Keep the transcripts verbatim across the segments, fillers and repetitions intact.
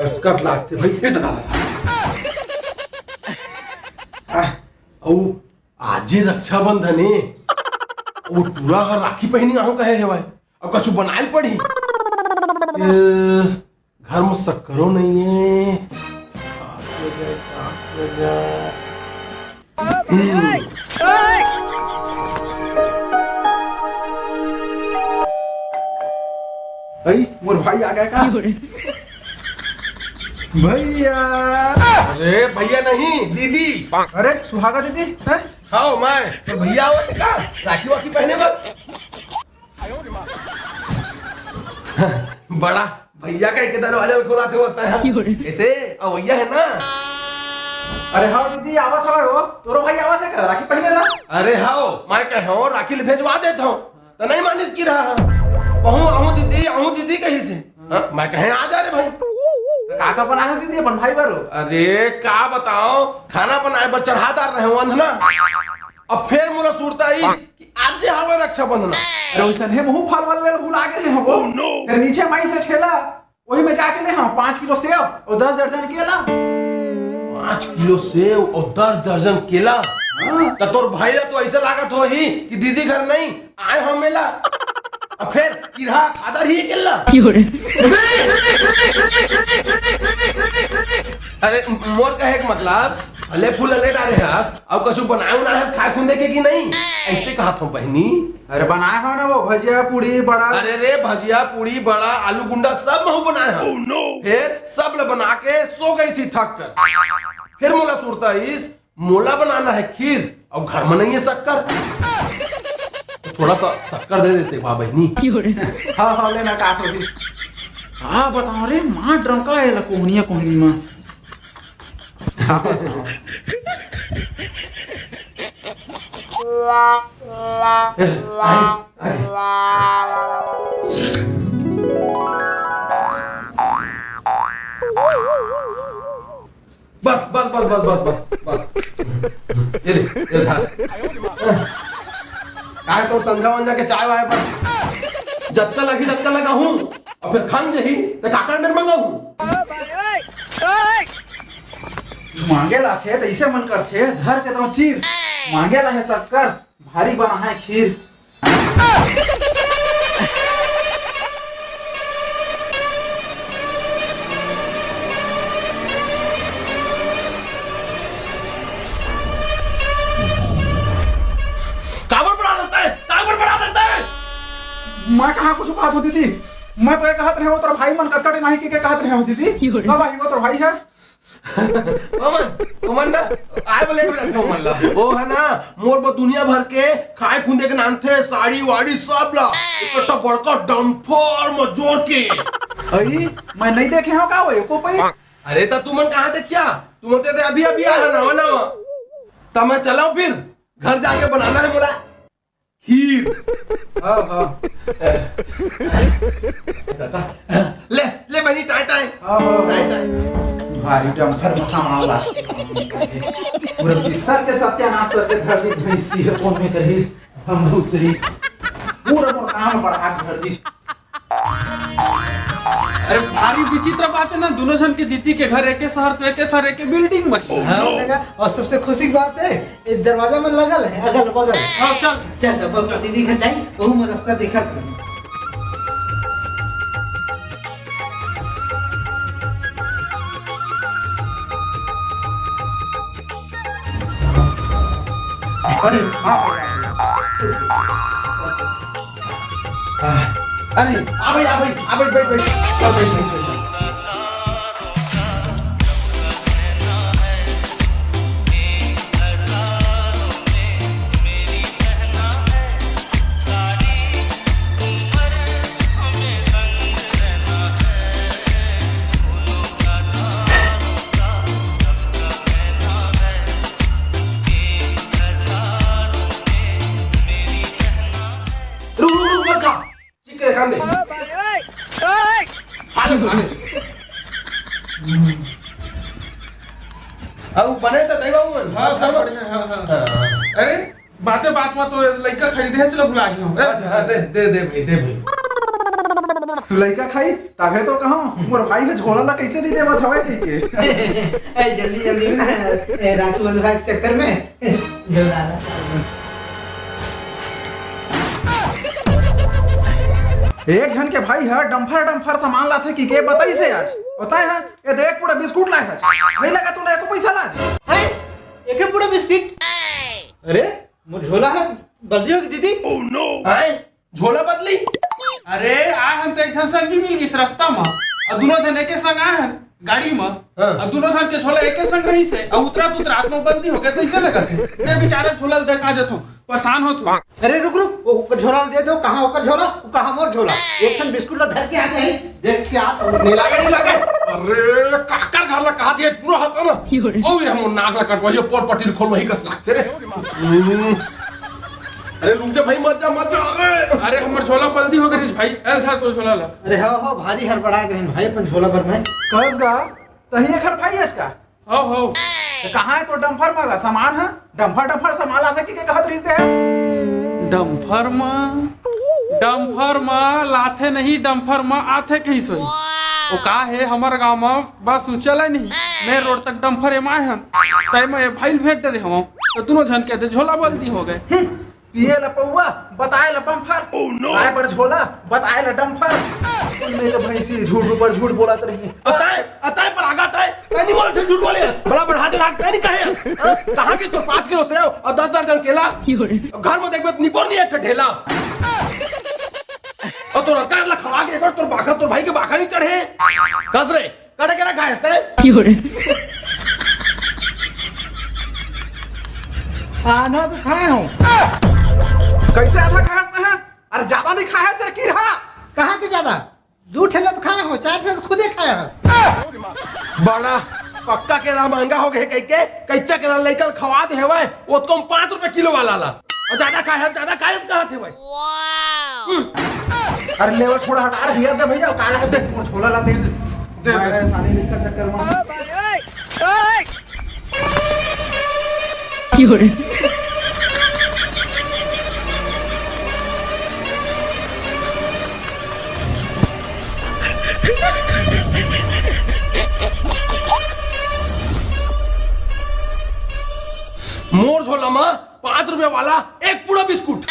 असकट लागथे भाई, ए दादा। आह, अउ आजे रक्षाबंधन हे, अउ टूरा ह राखी पहिनी आहूं कहे हवय, अउ कछु बनाए ल पड़ही। ए, घर म सक्करो नइये। का किया जाए, का किया जाए? हम्म। भाई, मोर भाई आ गया का? भैया। अरे भैया नहीं, दीदी। अरे सुहागा दीदी, हैं? हाँ, मैं तो भैया आवत हे का? राखी वाखी पहने बर। बड़ा भैया कहिके दरवाजा ल खोलाथे वस्ता है। ऐसे अवैया है ना। अरे हाँ दीदी, आवत हवय वो। तोरो भाई आवत है का राखी पहने ला? अरे हाँ, मैं कहे हो राखी ल भेजवा देत हूँ, त नहीं मानिस किरहा। अहूँ आहूँ दीदी, आहूँ दीदी कहिस हे। हाँ, मैं कहे आ जा रे भाई। त का का बनाए हस दीदी अपन भाई बर? अरे का बताओ, खाना बनाए बर चढ़ा डार रहे हो अंधना। अब फेर मोला सुरता आइस कि आज जे हवय रक्षाबंधन। अरे वइसन हे, महूँ फल वल ले भुला गे रहे हवं। फेर नीचे माई से ठेला, वही में जाके ले हवं पाँच किलो सेव अउ दस दर्जन केला। पाँच किलो सेव अउ दस दर्जन केला? हाँ। त तोर भाई ला तो ऐसा लागत होही कि दीदी घर नहीं आए हो मेला। अब फेर किरहा खा डारही केला। अरे मोर कहे के मतलब, भले फूल ले डारे हस, अउ कछु बनाए उनाए हस खाए खुंदे के कि नहीं? ऐसे कहत हूँ बहिनी। अरे बनाए हो ना वो भजिया, पूड़ी, बड़ा। अरे रे, भजिया, पूड़ी, बड़ा, आलू गुंडा सब महूँ बनाए हूँ। फेर सब ल बना के सो गई थी थक कर। फेर मोला सुरता आइस, मोला बनाना है खीर अउ घर में नहीं है शक्कर। तो थोड़ा सा शक्कर दे देते वाह बहिनी। हाँ, हाँ, लेना का होही। का बताओ रे, मार डरम का एला कोहनिया कोहनी में। अरे, अरे। बस, बस, बस, बस, बस, बस, बस। ये ले, ये धर। काय तो संझा वंझा के चाय वाय पर जतका लगही, ततका लगाहूं, अउ फेर खंग जही, त काकर मेर मंगाहूं? मांगे लाथे, त इसे मन करथे, धर के तो चीर। मांगे लाहे शक्कर, भारी बना है खीर। काबर बड़ा लगता है? काबर बड़ा लगता है? मैं कहाँ कुछ कहत हूँ दीदी? मैं तो ये कहत रहे हूँ, तोर भाई मन कटकट माही के, के कहत रहे हूँ दीदी। का भाई वो तोर भाई है? ओमन, ओमन ना, आए बर लेट हो जाथे ओमन ला। ओ है ना, मोर बर दुनिया भर के खाए खुंदे के नानथे, साड़ी वाड़ी सब ला। इकट्ठा बड़का डंपर म जोर के। अई, मैं नहीं देखे हूँ का वो एको पई? अरे त तुमन कहाँ देखिया? तुमन ते अभी अभी आए हो नवा नवा। त मैं चलाओ फिर, घर जाके बनाना है मोला। खीर। हाँ, हाँ। ले, ले बहिनी, टाय, टाय। हाँ, हाँ। टाय, टाय। भारी डंफर मसा मामला। पूरा बिस्तर के सत्यानाश करके धर दी भैंसी है, कौन में करी? हम दूसरी। पूरा मोर काम बढ़ा के धर दी। अरे भारी विचित्र बात है ना, दोनों जन के दीदी के घर एके शहर तो एके शहर एके बिल्डिंग में। हाँ, बेटा, और सबसे खुशी की बात है, ये दरवाजा में लगल है, अगल बगल। हाँ, चल। चल, चल, बगल दीदी घर जाई, वहू में रास्ता दिखत है। अरे, हाँ। अरे, आ भाई, आ भाई, आ भाई, बैठ, बैठ, बैठ, बैठ, बैठ, बैठ। रुक, रुक, रुक, मत खा। चिक के कान दे। आले, आले। अउ बने त दई बाबू मन? हाँ, सब बढ़िया, हाँ, हाँ। हाँ। अरे, बाते बात में तो लइका खरीदे हे, चलो भुला गया हूँ। अच्छा, हाँ, दे, दे, दे भाई, दे भाई। लइका खाई, तभे तो कहूँ, मोर भाई ह झोला ला कैसे नहीं देवत हवय कहिके। ए, जल्दी, जल्दी में ना, ए, राजू बंधु भाई के चक्कर में, झोला ला। एक झन के भाई ह डम्फर, डम्फर सामान लाथे कहिके बताइस हे आज। बताए ह, ए देख, पूरा बिस्कुट लाए हस। नहीं लगा तूने एको पैसा लाज। हैं? एके पूरा बिस्किट? अरे, मोर झोला ह बल्दी होगे दीदी। हैं? झोला बदली? अरे, आ हम तो एक झन संगी मिल गिस रास्ता म, अउ दुनो झन एके संग आए हन गाड़ी म, हाँ। अउ दुनो झन के झोला एके संग रहिस हे, अउ उतरत उतरत म बल्दी होगे, तइसे लगत हे। दे बेचारा झोला ल देखा जथो, परेशान होथो। अरे रुक रुक, वो ओकर झोला दे दो, कहाँ ओकर झोला, वो कहाँ मोर झोला? एक ठन बिस्कुट ला धर के आ जाए, देख के आ तो। नहीं लागे, नहीं लागे। अरे काकर घर ला कहा दिए पूरा हाथ ना। क्यों रे? ओ ये हम नाक ला कटवाइए, पोर पट्टी खोल वही कस लागथे रे। हम्म। अरे रुक जा भाई, मत जा, मत जा, अरे। अरे हमर झोला बल्दी होगे रे भाई, एल था तो झोला ला। अरे हो हो, भारी हड़बड़ा गए भाई अपन झोला भर में। कस गा, तही एखर भाई अच का? हो, हो। त कहाँ हे तोर डम्फर म गा सामान ह? डम्फर, डम्फर सामान लाथे कहिके कहत रहिस ते ह। डम्फर म, डम्फर म लाथे नहीं, डम्फर म आथे कहिस होही। ओ का हे, हमर गांव म बस उस चले नहीं। मेन रोड तक डम्फर एमाए हन। तय म ए भाई ल भेंट डरे हवं। त दुनो झन के दे झोला बल्दी होगे। हम्म। पिए ला पौवा, बताए ला बम्फर। Oh no! लाए बर झोला, बताए ला डम्फर। उनमें तो भैंसी झूठ ऊपर झूठ बोलत रही। अताए, अताए पर आगा अताए। तैं नहीं बोलत हे झूठ बोले हस। बड़ा बढ़ा चढ़ा के तैं नहीं कहे हस। हाँ? कहाँ गिस तोर पाँच किलो सेव अउ दस दर्जन केला? घर में देखबे त निपोर नहीं एक ठो ढेला। अउ तोर अतका ला खवा के एक बार तोर बाखा, तोर भाई के बाखा नहीं चढ़े। कस रे। कटे के रखा है तैं? आधा तो खाए हूँ। कैसे आधा खाए हस तैं? अरे ज्यादा नहीं खाए हस रे कीरा। कहाँ के ज्यादा? दू ठेला तो खाए हो, चार ठेला तो खुदे खाए हो। बड़ा पक्का केरा महंगा होगे कहिके कच्चा केरा लइका ल खवा दे हवय, ओतको म पाँच रुपया किलो वाला ला। अउ ज्यादा खाए हस, ज्यादा खाए हस कहत हवय। अरे लेवा छोड़ा, हटा रे भैया, दे भैया, काला है, दे, मोर झोला ला दे। दे, दे। मैं साले लेकर चक्कर में। मोर झोला मा पाँच रुपया वाला एक पूड़ा बिस्कुट।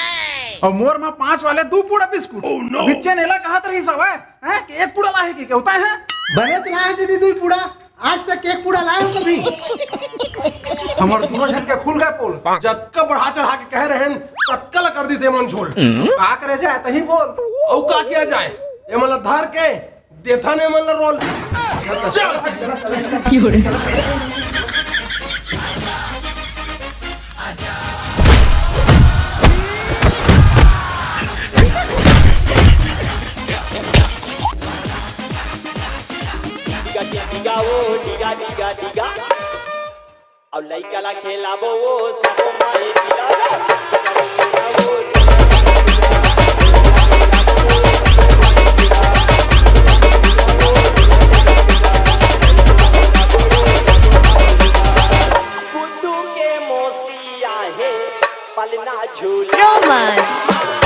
अउ मोर मा पाँच वाले दू पूड़ा बिस्कुट। Oh no! बिच्चे नेला कहत रहिस हवय, हैं, कि एक पूड़ा लाहे के, के होता है? बने तो लाए दीदी दू पूड़ा, आज तक एक पूड़ा लाए हो कभी? हमर दोनों झन के खुल गए पोल। जतका बढ़ा चढ़ा के कहे रहेन, ततका ला कर दिस एमन झोल। का करे जाए, तही बोल। अउ का किया जाए? एमन ला धर के देथन एमन ला रोल। चल। डिगा, डिगा, ओ, डिगा, डिगा, डिगा। अउ लइका ला खेलाबो ओ, सबो माई गिला। बुद्धू के मौसी आहे, पलना झूला। Roman।